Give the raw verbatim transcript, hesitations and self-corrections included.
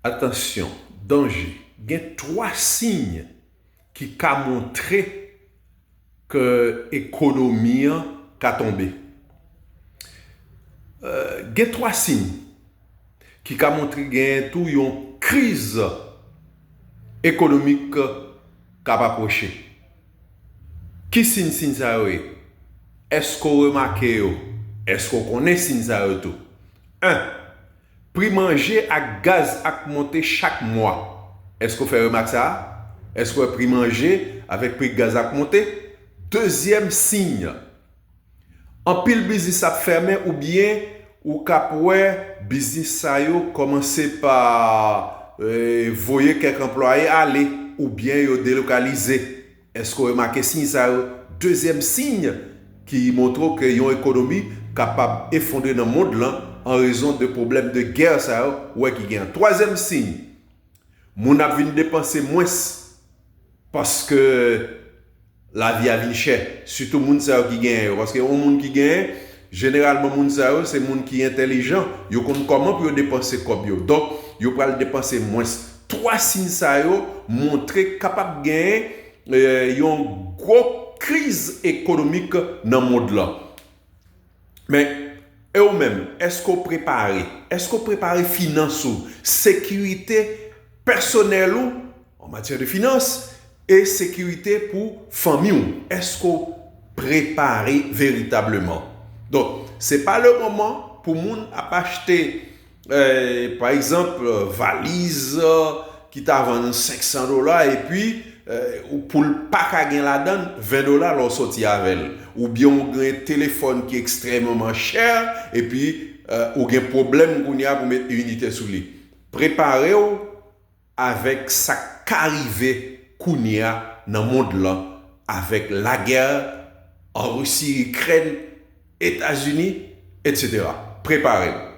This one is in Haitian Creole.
Atansyon, danje. Gen twa siy ki ka montre ke ekonomi an ka tonbe. Euh, gen twa siy ki ka montre gen tou yon kriz ekonomik k ap apwoche. Ki siy siy sa yo ye? Èske w remake yo? Èske w konnen siy sa yo tou? En, pri manje ak gaz ap monte chak mwa. Èske w fè remak sa a? Èske w wè pri manje avèk pri gaz ap monte? Dezyèm siy, anpil biznis ap fèmen oubyen ou k ap wè biznis sa yo kòmanse pa, eh, voye kèk anplwaye ale oubyen yo delokalize. Èske w remake siy sa yo? Dezyèm siy ki montre w ke yon ekonomi kapab efondre nan mond lan an rezon de pwoblèm de gè sa yo, ou wè ki gen. Twazyèm siy, moun ap vin depanse mwens paske lavi a vin chè. Sitou moun sa yo ki genyen yo. Paske yon moun ki genyen, jeneralman moun sa yo, se moun ki entèlijan. Yo konn kòman pou yo depanse kòb yo. Donk, yo pral depanse mwens. Twa siy sa yo montre kapab genyen, eh, yon gwo kriz ekonomik nan mond lan. Men, e ou menm, èske w prepare? Èske w prepare finans ou, sekirite pèsonèl ou, an matyè de finans, e sekirite pou fanmi w? Èske w prepare veritableman? Donk, se pa le moman pou moun ap achte, eh, pa egzanp, valiz, eh, ki ta vann senk san dola, epi, eh, ou, pou l pa ka gen ladan l ven dola lè w soti avè l. Oubyen ou gen telefòn ki ekstrèmeman chè, epi, eh, ou gen pwoblèm kounye a pou met inite sou li. Prepare w avèk sa k ka rive kounye a nan mond lan, avèk lagè an Risi, Ikrèn, Etazini, etsetera. Prepare w.